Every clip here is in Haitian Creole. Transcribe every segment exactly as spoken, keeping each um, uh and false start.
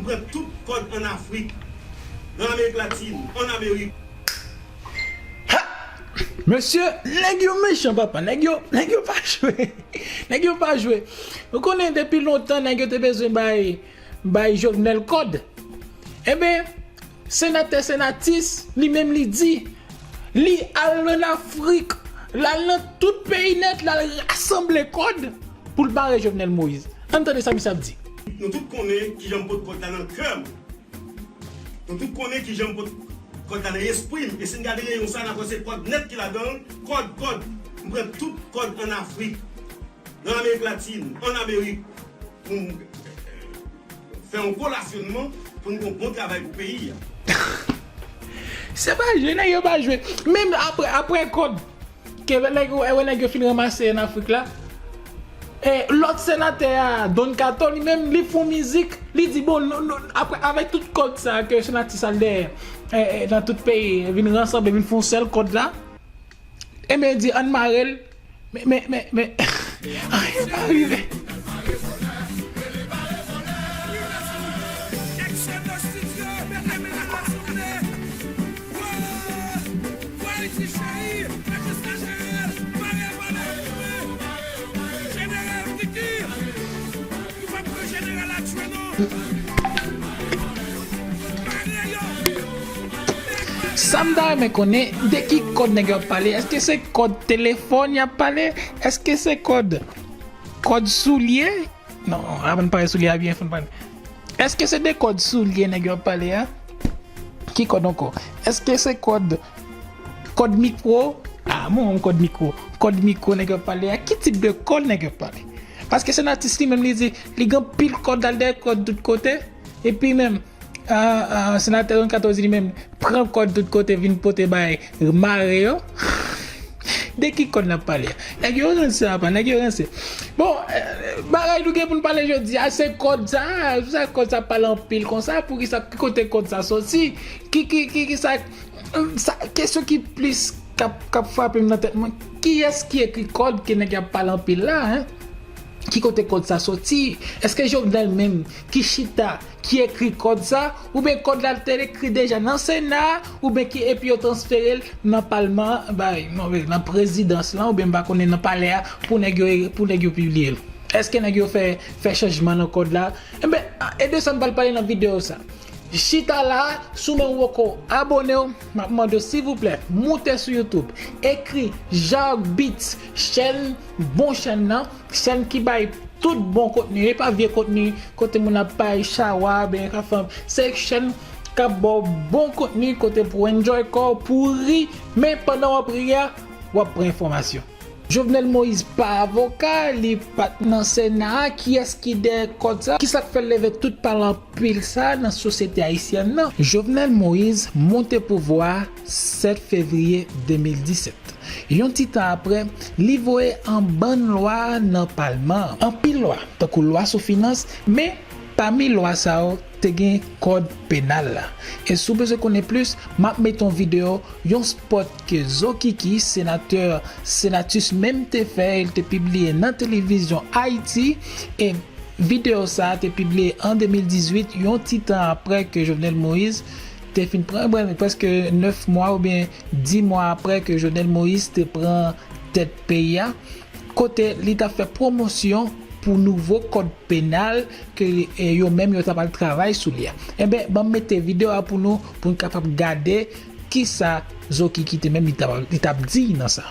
Pran tout kòd ann Afrik, nan Amerik Latin, ann Amerik. Ha! Mesye, nèg yo mechan, papa. Nèg yo, nèg yo pa jwe. Nèg yo pa jwe. Ou konnen depi lontan, nèg yo te bezwen bay, bay Jovenel kòd. Enben, senatè, senatis, li menm li di, li al ann Afrik, l al nan tout peyi nèt, l al rasanble kòd pou l bare Jovenel Moïse. Ann tande sa misye ap di. Nou tout konnen kijan m pot kòd la nan kè m. Nou tout konnen kijan m pot kòd la nan espri m. E si n gade reyon sa, n ap wè se kòd nèt ki ladan l. Kòd, kòd. M pran tout kòd ann Afrik, nan Amerik Latin, ann Amerik, pou m fè yon kolasyonman pou n gen yon bon travay pou peyi a. Se pa jwe, nèg yo pa jwe. Menm apre, apre kòd, ke nèg yo, wè nèg yo fin ranmase ann Afrik la. E lòt senatè a, Don Kato, li menm, li fè yon mizik, li di, bon, nou, nou, apre, avèk tout kòd sa ke senatis al dèyè, e, e, nan tout peyi, vin ransanble, vin fè yon sèl kòd la. Enben, di, ann mare l. Men, men, men, men, anyen pa rive. Sa m ta renmen konnen, de ki kòd nèg yo ap pale? Èske se kòd telefòn y ap pale? Èske se kòd, kòd soulye? Non, avan n pale soulye a byen, fò n pale. Èske se de kòd soulye nèg yo ap pale a? Ki kòd ankò? Èske se kòd, kòd mikwo? Ah, mwen, mwen kòd mikwo. Kòd mikwo nèg yo ap pale a. Ki tip de kòd nèg yo ap pale? Paske senatis li menm li di, li gen anpil kòd, l al dèyè kòd tout kote. Epi menm, ah, ah, senatè Don Kato di li menm, pran kòd tout kote, vin pote bay mare yo. De ki kòd n ap pale a? Nèg yo ranse apa, nèg yo ranse. Bon, eh, bagay nou gen pou n pale jodi a, se kòd sa, pou sa kòd sa pale anpil konsa, poukisa, ki kote kòd sa soti, ki, ki, ki, ki sa, sa, kesyon ki plis k ap, k ap frape m nan tèt mwen, kiyès ki ekri kòd ke nèg y ap pale anpil la, en? Ki kote kòd sa soti? Èske Jovenel menm ki chita, ki ekri kòd sa, oubyen kòd la te ekri deja nan Sena, oubyen ki, epi yo transfere l nan palman, bay, non, nan prezidans lan, oubyen m pa konnen nan palè a, pou nèg yo, pou nèg yo pibliye l? Èske nèg yo fè, fè chanjman nan kòd la? Enben, e de sa m pral pale nan videyo sa. Chita la, si w menm ou poko abone w, m ap mande w silvouplè, moute sou YouTube, ekri Jacques Beats, chèn, bon chèn nan, chèn ki bay tout bon kontni, e pa vye kontni, kote moun ap bay chawa, ben ka fè, se chèn k ap ba w bon kontni, kote pou w enjoy kò w, pou w ri, men pandan w ap ri a, w ap pran enfòmasyon. Jovenel Moïse pa avoka, li pa t nan Sena a, kiyès ki dèyè kòd sa? Kisa k fè l leve tout pale anpil sa nan sosyete ayisyèn nan? Jovenel Moïse monte pouvwa a sèt fevriye de mil disèt. Yon ti tan apre, li voye yon bann lwa nan palman an. Anpil lwa, tankou lwa sou finans, men pami lwa sa yo, te gen kòd penal la. E si w bezwen konnen plis, m ap met yon videyo, yon spot ke Zokiki, senatè, senatis menm te fè, li te pibliye nan televizyon Ayiti, e videyo sa a te pibliye an de mil dizuit, yon ti tan apre ke Jovenel Moïse te fin pran, prèske nèf mwa oubyen dis mwa apre ke Jovenel Moïse te pran tèt peyi a, kote li t ap fè pwomosyon pou nouvo kòd penal ke, e, yo menm yo ta pral travay sou li a. Enben, ban m mete videyo a pou nou, pou n kapab gade kisa Zokiki te menm li t ap, li t ap di nan sa.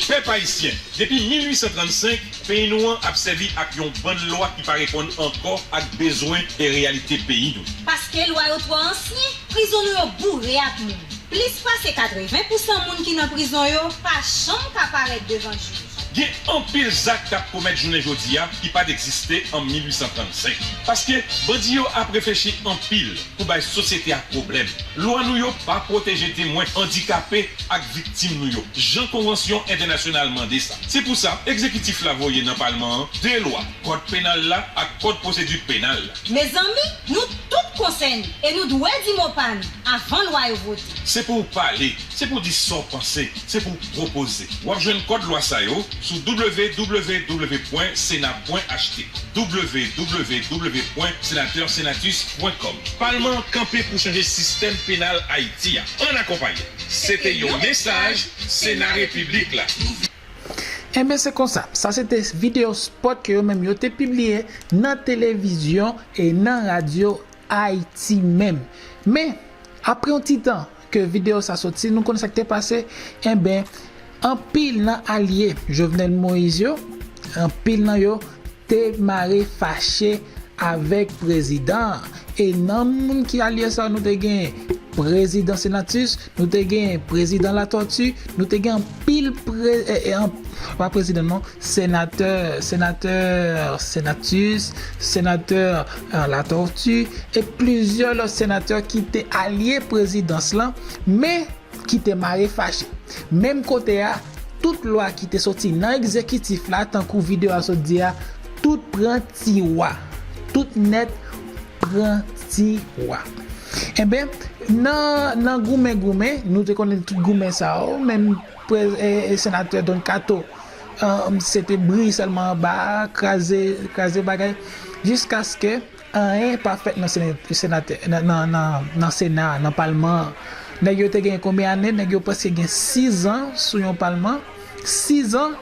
Pèp ayisyen, depi mil uit san trannsenk, peyi nou an ap sèvi ak yon bann lwa ki pa reponn ankò ak bezwen e reyalite peyi nou. Paske lwa yo twò ansyen, prizon nou yo boure ak moun. Plis pase katreven pousan moun ki nan prizon yo pa janm ka parèt devan jij. Gen anpil zak k ap komèt jounen jodi a ki pa t egziste an mil uit san trannsenk. Paske bandi yo ap reflechi anpil pou bay sosyete a pwoblèm. Lwa nou yo pa pwoteje temwen, andikape ak viktim nou yo, jan konvansyon entènasyonal mande sa. Se pou sa, egzekitif la voye nan palman an de lwa, kòd penal la ak kòd pwosedi penal la. Mezanmi, nou tout konsène e nou dwe di mo pa nou. avan lwa yo vote. Se pou w pale, se pou w di sa w panse, se pou w pwopoze. W ap jwenn kòd lwa sa yo sou w w w pwen sena pwen h t, w w w pwen senatè senatus pwen kòm. Palman an kanpe pou chanje sistèm penal Ayiti a. Ann akonpaye. Se te yon mesaj Sena Repiblik la. Enben, se konsa. Sa se te videyo spòt ke yo menm yo te pibliye nan televizyon e nan radyo Ayiti menm. Men, apre yon ti tan ke videyo sa soti, nou konnen sa k te pase. Enben, anpil nan alye Jovenel Moïse yo, anpil nan yo te mare fache avèk prezidan an. E nan moun ki alye sa, nou te gen prezidan Senatus, nou te gen prezidan Latortue, nou te gen anpil pre, e, e, an, pa prezidan non, senatè, senatè Senatus, senatè, e, Latortue, e plizyè lòt senatè ki te alye prezidans lan, men ki te mare fache. Menm kote a, tout lwa ki te soti nan egzekitif la, tankou videyo a sot di a, tout pran tiwa. Tout nèt pran tiwa. Enben, nan, nan goumen goumen, nou te konnen tout goumen sa yo, menm pre, e, e, senatè Don Kato, e, se te bri sèlman anba a, kraze, kraze bagay, jiskaske anyen pa fèt nan sena, senatè, nan, nan, nan, nan Sena, nan palman an. Nèg yo te gen konbyen ane? Nèg yo prèske gen sizan sou yon palman. Sizan.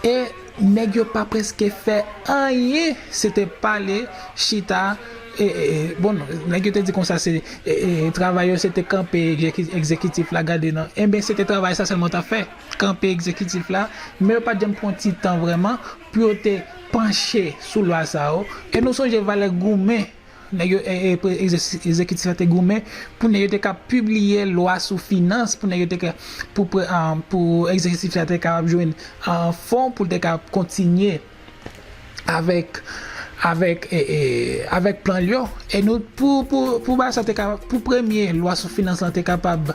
E nèg yo pa prèske fè anyen. Se te pale, chita. E, e, e, bon, nèg yo te di konsa se, e, e, travay yo se te kanpe egzeki, egzekitif la gade nan. Enben, se te travay sa sèlman t ap fè. Kanpe egzekitif la. Men yo pa t janm pran ti tan vrèman pou yo te panche sou lwa sa yo. E nou sonje valè goumen nèg yo, e, e, pre, egze, egzekitif la te goumen pou nèg yo te ka pibliye lwa sou finans, pou nèg yo te ka, pou, pre, a, pou egzekitif la te kapab jwenn, a, fon pou l te ka kontinye avèk, avèk, e, e, avèk plan l yo. E nou, pou, pou, pou bagay sa te ka, pou premye lwa sou finans lan te kapab,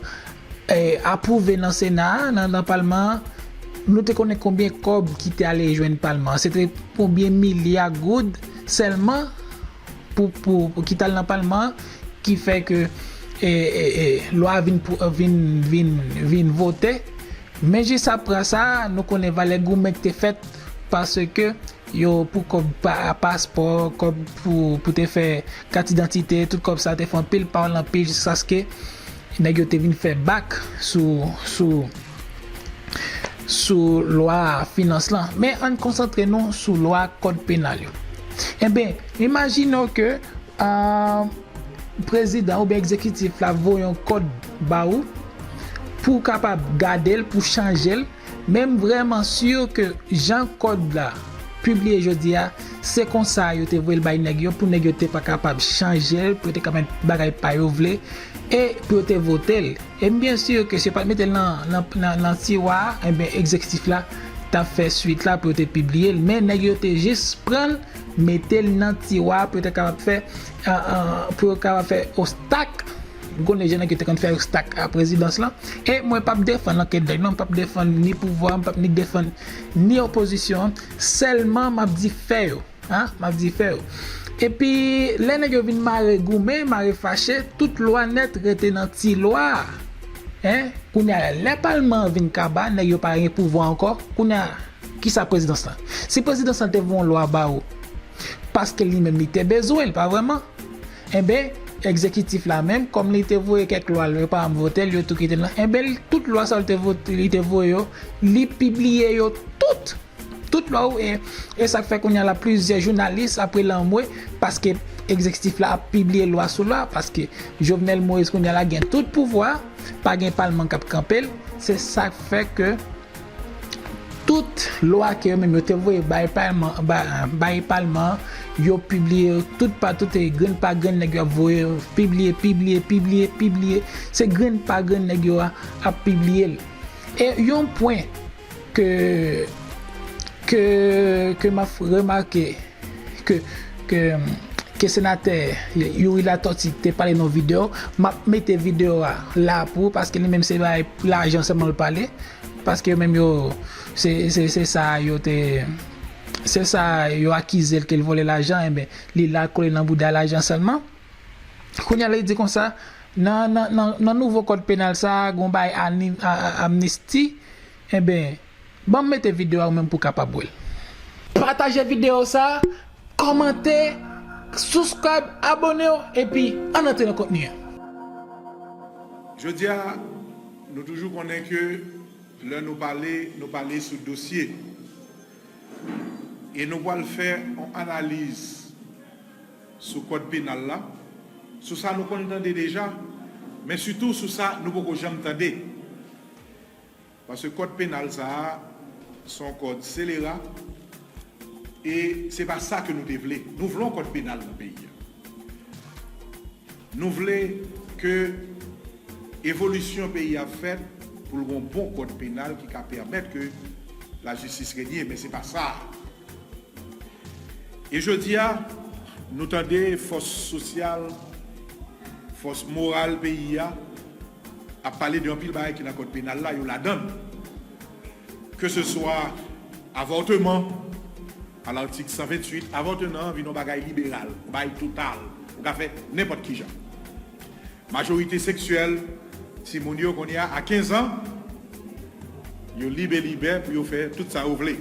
e, apwouve nan Sena a, nan, nan palman an, nou te konnen konbyen kòb ki te ale jwenn palman an. Se te konbyen milya goud sèlman pou, pou, pou ki t al nan palman an, ki fè ke, e, e, e, lwa a vin, pou, vin, vin, vin vote. Men jis apre sa, nou konnen valè goumen ki te fèt paske yo pou kòb pa, paspò, kòb pou, pou te fè kat idantite, tout kòb sa te fè anpil pawòl anpil jiskaske nèg yo te vin fè bak sou, sou, sou lwa finans lan. Men ann konsantre nou sou lwa kòd penal yo. Enben, imajine w ke, a, prezidan oubyen egzekitif la voye yon kòd ba ou pou w kapab gade l, pou chanje l. Men m vrèman si ke jan kòd la pibliye jodi a, se konsa yo te voye l bay nèg yo, pou nèg yo te pa kapab chanje l, pou yo te ka met bagay pa yo vle, e pou yo te vote l. E m byen si ke si yo pa t mete l nan, nan, nan, nan tiwa a, enben, egzekitif la t ap fè swit la pou yo te pibliye l. Men nèg yo te jis pran l, mete l nan tiwa a pou yo te kapab fè, a, a, pou yo kapab fè ostak. M konnen jan nèg yo te konn fè ostak a prezidans lan. E mwen p ap defann ankèt nèg non, m p ap defann ni pouvwa, m p ap ni defann ni opozisyon an. Sèlman m ap di fè yo. An, m ap di fè yo. Epi, lè nèg yo vin mare goumen, mare fache, tout lwa nèt rete nan ti lwa a. Hein? Kounye a, lè palman an vin kaba, nèg yo pa gen pouvwa ankò. Kounye a, kisa prezidans lan? Si prezidans lan te voye yon lwa ba ou, paske li menm li te bezwen l, pa vrèman? Enben, egzekitif la menm, kòm li te voye kèk lwa, yo pa janm vote l, yo tou kite l lan. Enben, tout lwa sa yo li te vote, li te voye yo, li pibliye yo tout. Tout lwa ou e, e sa k fè kounye a la plizyè jounalis ap rele anmwe paske egzekitif la ap pibliye lwa sou lwa, paske Jovenel Moïse kounye a la gen tout pouvwa, pa gen palman k ap kanpe l. Se sa k fè ke tout lwa ke yo menm yo te voye bay palman, ba, bay palman, yo pibliye yo tout patou, e grenn pa grenn nèg yo ap voye yo, pibliye, pibliye, pibliye, pibliye. Se grenn pa grenn nèg yo a ap pibliye l. E yon pwen ke, ke, ke m ap remake ke, ke, ke senatè Youri Latortue te pale nan videyo, m ap mete videyo a la pou ou, paske li menm se bay lajan sèlman l pale, paske yo menm yo, se, se, se sa yo te, se sa yo akize l ke l vòlè lajan, enben, li la kole nan bouda lajan sèlman. Kounye a la, li di konsa, Nan, nan, nan, nan nouvo kòd penal sa a, gen yon bagay ani-, a, a, amnisti, enben, ban m mete videyo a ou menm pou w kapab wè l. Pataje videyo sa a, kòmante, subscribe, abòne w, epi ann antre nan kontni an. Jodi a, nou toujou konnen ke lè nou pale, nou pale sou dosye. E nou pral fè yon analiz sou kòd penal la, sou sa nou konn tande deja, men sitou sou sa nou poko janm tande. Paske kòd penal sa a, se yon kòd selera, e se pa sa ke nou te vle. Nou vle yon kòd penal nan peyi a. Nou vle ke evolisyon peyi a fèt pou l gen yon bon kòd penal ki ka pèmèt ke lajistis renye, men se pa sa. E jodi a, nou tande fòs sosyal, fòs moral peyi a ap pale de anpil bagay ki nan kòd penal la, yo ladan l. Ke se swa avòtman, a latik san venntuit, avòtman vin yon bagay liberal, yon bagay total, ou ka fè nenpòt ki jan. Majorite seksyèl, timoun yo kounye a, a kenz an, yo lib e libè pou yo fè tout sa yo vle.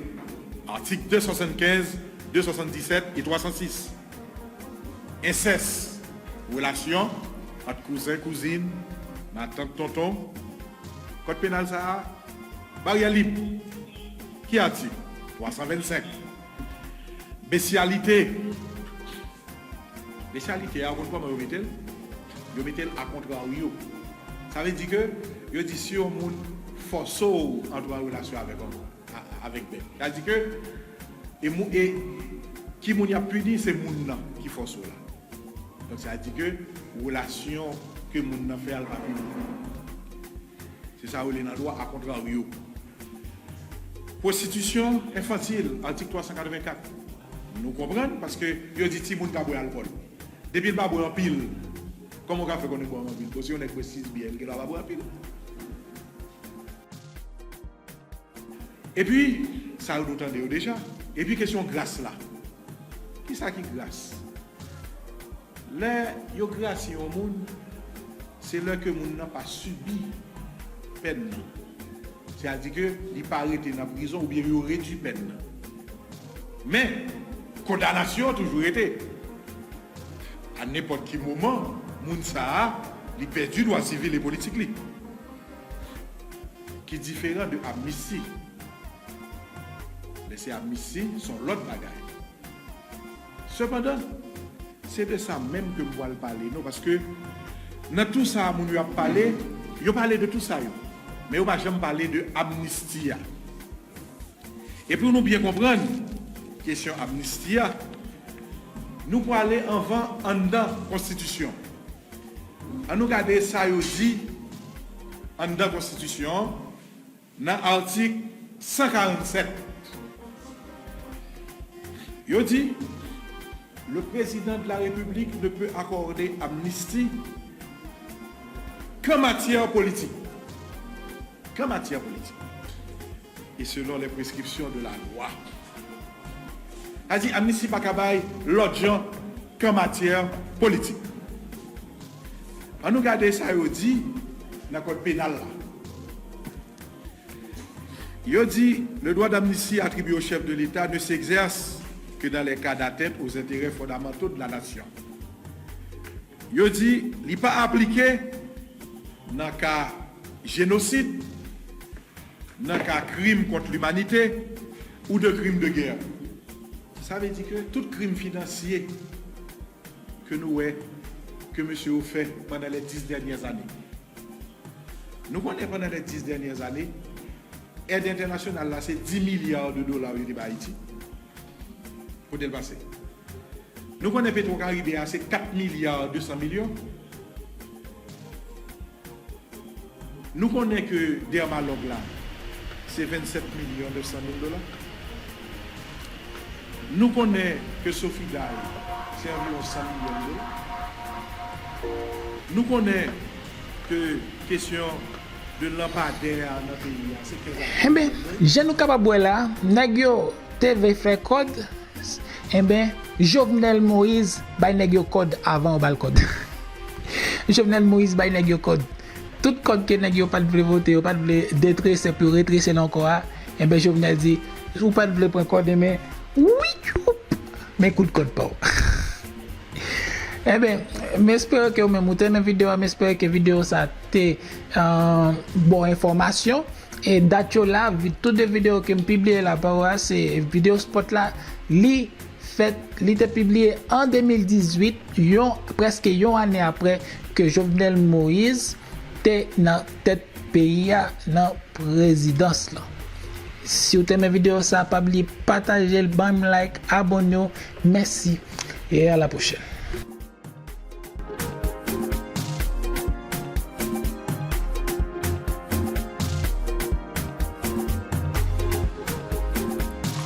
Atik de swasannkenz, de swasanndisèt e twa san sis. Ensès, relasyon ant kouzen, kouzin, matant, tonton. Kòd penal sa a, baryè lib. Ki atik? Twa san vennsenk. Besyalite. Besyalite a, ou konn kòman yo mete l? Yo mete l a kontraryo. Sa vle di ke yo di si yon moun fòse w antre an relasyon avèk yon, a-, avèk bèt. Sa vle di ke e mou-, e ki moun y ap pini, se moun nan ki fòse w la. Donk, sa vle di ke relasyon ke moun nan fè a, l pa pini. Se sa yo rele nan dwa a kontraryo. Pwostitisyon enfantil, atik twa san katrevenkat. Nou konprann, paske yo di timoun ka bwè alkòl. Depi l pa bwè anpil, kòman w ka fè konnen l bwè anpil? Bon, si yon nèg bwè sis byè, li gendwa pa bwè anpil. Epi, sa yo nou tande yo deja. Epi kesyon gras la. Kisa ki gras? Lè yo grasye yon moun, se lè ke moun nan pa sibi pèn nan. Sètadi ke li pa rete nan prizon oubyen yo redui pèn nan. Men, kondanasyon an toujou rete. A nenpòt ki moman, moun sa a, li pèdi dwa sivil e politik li. Ki diferan de amnisti. Lè se amnisti, se yon lòt bagay. Sepandan, se de sa menm ke m pral pale nou, paske nan tou sa moun yo ap pale, yo pale de tou sa yo, men yo pa janm pale de amnisti a. E pou nou byen konprann kesyon amnisti a, nou prale anvan anndan konstitisyon. Ann nou gade sa yo di anndan konstitisyon an, nan atik san karannsèt. Yo di, le président de la République ne peut accorder amnistie qu'en matière politique. Qu'en matière politique. Et selon les prescriptions de la loi. Sa di, amnisti pa ka bay lòt jan k'an matyè politik. Ann nou gade sa yo di nan kòd penal la. Yo di, le droit d'amnistie attribué au chef de l'État ne s'exerce que dans les cas d'atteinte aux intérêts fondamentaux de la nation. Yo di, li pa aplike nan ka jenosid, nan ka krim kont limanite ou de krim de gè. Sa vle di ke tout krim finansye ke nou wè ke mesye yo fè pandan les dix dernières années. Nou konnen pandan les dix dernières années, èd entènasyonal la se dis milya de dola yo te bay Ayiti. Kote l pase? Nou konnen Petro Caribe a se kat milya de san milyon. Nou konnen ke Dermalog la se vennsèt milyon nèf san mil dola. Nou konnen ke Sofidal se anviwon san milyon dola. Nou konnen ke kesyon de lanpadè a nan peyi a se kenz a venn milyon. Enben, jan nou kapab wè la, nèg yo te vle fè kòd, enben, Jovenel Moïse bay nèg yo kòd avan yo ba l kòd. Jovenel Moïse bay nèg yo kòd. Tout kòd ke nèg yo pa t vle vote, yo pa t vle detrese pou yo retrese l ankò a, enben Jovenel di, ou pa t vle pran kòd, enben, wi, men kout kòd pa w. Enben, m espere ke ou menm ou te renmen videyo a, m espere ke videyo sa te uh, bon enfòmasyon. E dat yo la, tout de videyo ke m pibliye la pa w a, se videyo spòt la, li fèt, li te pibliye an de mil dizuit, yon, prèske yon ane apre ke Jovenel Moïse te nan tèt peyi a, nan prezidans lan. Si w te renmen videyo sa, pa bliye pataje l, ban m like, abòne w. Mèsi e a la pwochèn.